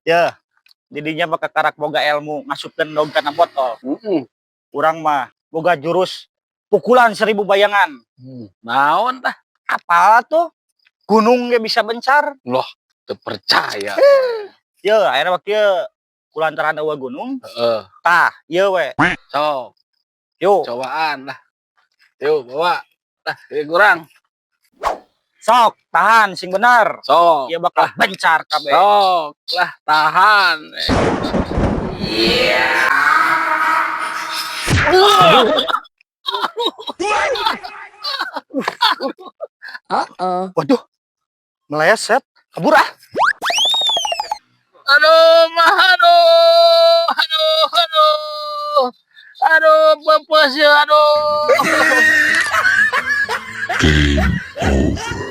Ya, didinya mah kakarak boga ilmu ngasupkeun endog kana botol. Urang mah boga jurus pukulan 1000 bayangan. Naon tah? Apa tuh? Gunung ge bisa bencar. Loh, teu percaya. Ya, akhirnya waktu kulantaran euweuh gunung, tah, ieu we. Sok, Yuk, cobaan lah. Yuk, bawa. Lah, ieu kurang. Sok, tahan sing bener. Sok. Ieu bakal bencar kabeh. Sok lah, tahan. Iya. Uh-oh. Waduh, meleset. Kabur ah. Aduh, mah, aduh, aduh, aduh, aduh, peupeus ya, aduh. Game over.